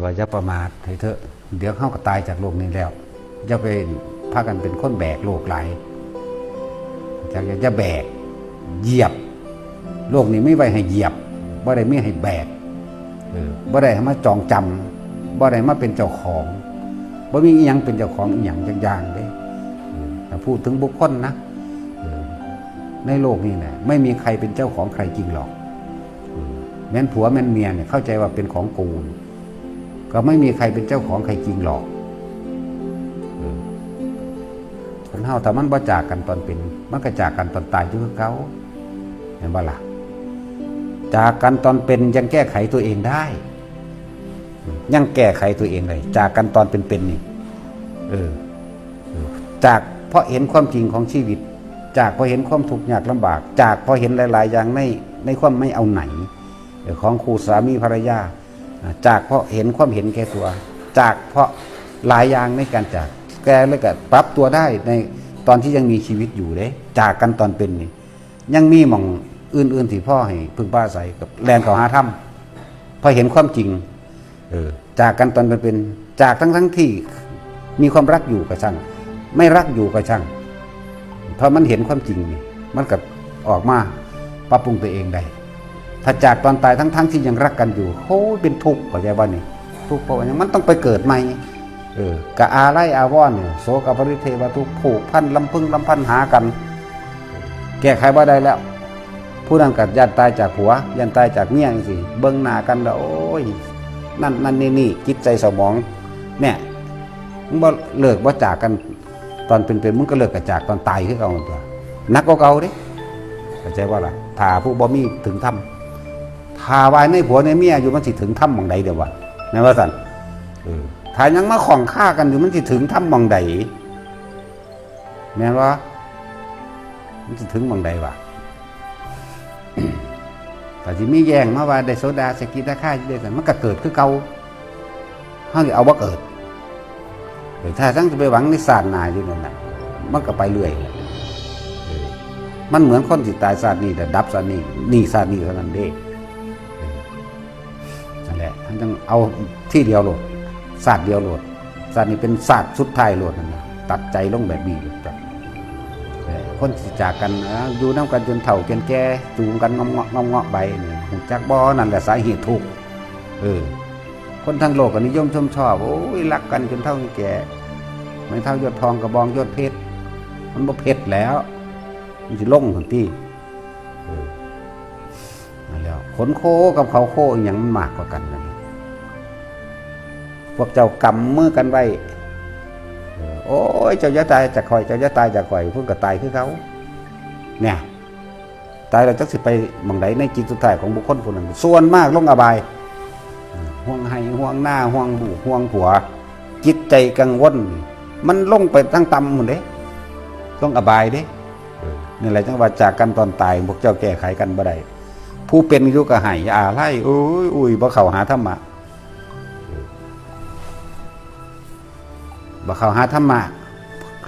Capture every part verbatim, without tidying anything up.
ว่าอย่าประมาทให้เถอะ เดี๋ยวเฮาก็ตายจากโลกนี้แล้ว อย่าไปพากันเป็นคนแบกโลกหลาย อย่าอย่าอย่าแบก เหยียบ โลกนี้ไม่ไว้ให้เหยียบ บ่ได้มีให้แบก เออ บ่ได้ให้มาจองจำ บ่ได้มาเป็นเจ้าของ บ่มีอีหยังเป็นเจ้าของอีหยังจักอย่างเด้ เออ ถ้าพูดถึงบุคคลนะ เออ ในโลกนี้นะ ไม่มีใครเป็นเจ้าของใครจริงหรอก เออ แม่นผัวแม่นเมียเนี่ย เข้าใจว่าเป็นของกู ก็ไม่มีใครเป็นเจ้าของใครจริงหรอก เออ คนเฮาถ้ามันบ่จากกันตอนเป็น มันก็จากกันตอนตายอยู่คือเก่า เห็นบ่ล่ะ จากกันตอนเป็นยังแก้ไขตัวเองได้ ยังแก้ไขตัวเองได้ จากกันตอนเป็นๆ นี่ เออ เออ จากเพราะเห็นความจริงของชีวิต จากเพราะเห็นความทุกข์ยากลำบาก จากเพราะเห็นหลายๆ อย่างใน ในความไม่เอาไหน เออ ของคู่สามีภรรยา อ่า จากเพราะเห็นความเห็นแก่ตัว จากเพราะหลายอย่างในการจาก แกเลยก็ปรับตัวได้ในตอนที่ยังมีชีวิตอยู่เด้ จากกันตอนเป็นนี่ ยังมีหม่องอื่นๆ ที่พ่อให้พึ่งพาอาศัยกับแรงเขาหาธรรม เพราะเห็นความจริง เออ จากกันตอนเป็นๆ จากทั้งๆ ที่มีความรักอยู่ก็ช่าง ไม่รักอยู่ก็ช่าง เพราะมันเห็นความจริงนี่ มันก็ออกมาปรับปรุงตัวเองได้ ถ้าจากตอนตายทั้งๆ ที่ยังรักกันอยู่ โอ้ย เป็นทุกข์ เข้าใจบ่นี่ ทุกข์เพราะว่าหยัง มันต้องไปเกิดใหม่ เออ กะอาลัยอาวรณ์เนี่ย โศกปริเทวทุกข์ ผูกพันลำพึงลำพันหากัน แก้ไขบ่ได้แล้ว ผู้นั้นก็ย่านตายจากผัว ย่านตายจากเมียจังซี้ เบิ่งหน้ากันแล้ว โอ้ย นั่นนั่นนี่นี่ จิตใจเศร้าหมอง เนี่ย มันบ่เลิกบ่จากกัน ตอนเป็นๆ มึงก็เลิกก็จากตอนตายคือเก่าตัว หนักกว่าเก่าเด้ เข้าใจบ่ล่ะ ถ้าผู้บ่มีถึงธรรม ถ้าว่าในผัวในเมียอยู่ มันสิถึงธรรมหม่องใดเดี๋ยววะ แม่นว่าซั่น เออ ถ้ายังมาข้องคากันอยู่ มันสิถึงธรรมหม่องใด แม่นบ่ มันสิถึงหม่องใดวะ ถ้าสิมีแย่งมาว่าได้โสดาสกิทาคาอยู่ด้วยกัน มันก็เกิดคือเก่า เฮาสิเอาบ่เกิด เออ ถ้าทั้งจะไปหวังในชาติหน้าอยู่นั่นน่ะ มันก็ไปเรื่อย เออ มันเหมือนคนสิตายชาตินี้แต่ดับชาตินี้ นี่ชาตินี้เท่านั้นเด้ เออ นั่นแหละ มันต้องเอาทีเดียวโลด ชาติเดียวโลด ชาตินี้เป็นชาติสุดท้ายโลดนั่นน่ะ ตัดใจลงแบบนี้โลดจ้ะ เออ คนสิจากกัน เออ อยู่นำกันจนเฒ่าจนแก่ จูงกันงอมเงาะงอมเงาะไปนี่ ฮู้จักบ่ นั่นแหละสาเหตุทุกข์ เออ คนทั้งโลกก็นิยมชมชอบ โอ้ย รักกันจนเฒ่าจนแก่ ไม้เท้ายอดทองกระบองยอดเพชร มันบ่เพชรแล้ว มันสิลงหั่นติ เออ นั่นแหล้ว ขนโคกับเขาโคอีหยังมันมากกว่ากันนั่น พวกเจ้ากำมือกันไว้ เออ โอ้ย เจ้าอย่าตายจากข่อย เจ้าอย่าตายจากข่อย เพิ่นก็ตายคือเขา เนี่ย ตายแล้วจักสิไปหม่องใด ในจิตสุดท้ายของบุคคลผู้นั้น ส่วนมากลงอบาย ห่วงไฮ่ ห่วงนา ห่วงลูก ห่วงผัว จิตใจกังวล มันลงไปทางต่ำหมดเด้ ลงอบายเด้ เออ นี่แหละจังว่าจากกันตอนตาย พวกเจ้าแก้ไขกันบ่ได้ ผู้เป็นอยู่ก็ไห้อาลัย โอ้ย อุ้ย บ่เข้าหาธรรมะ บ่เข้าหาธรรมะ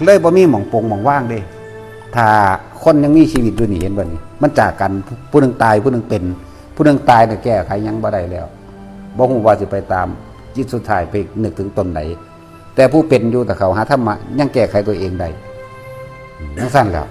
เลยบ่มีหม่องปงหม่องว่างเด้ ถ้าคนยังมีชีวิตอยู่นี่ เห็นบ่นี่ มันจากกัน ผู้หนึ่งตาย ผู้หนึ่งเป็น ผู้หนึ่งตายน่ะแก้ไขหยังบ่ได้แล้ว บ่ฮู้ว่าสิไปตามจิตสุดท้ายไปนึกถึงตนใด แต่ผู้เป็นอยู่ถ้าเข้าหาธรรมะ ยังแก้ไขตัวเองได้ จังซั่นแหล้ว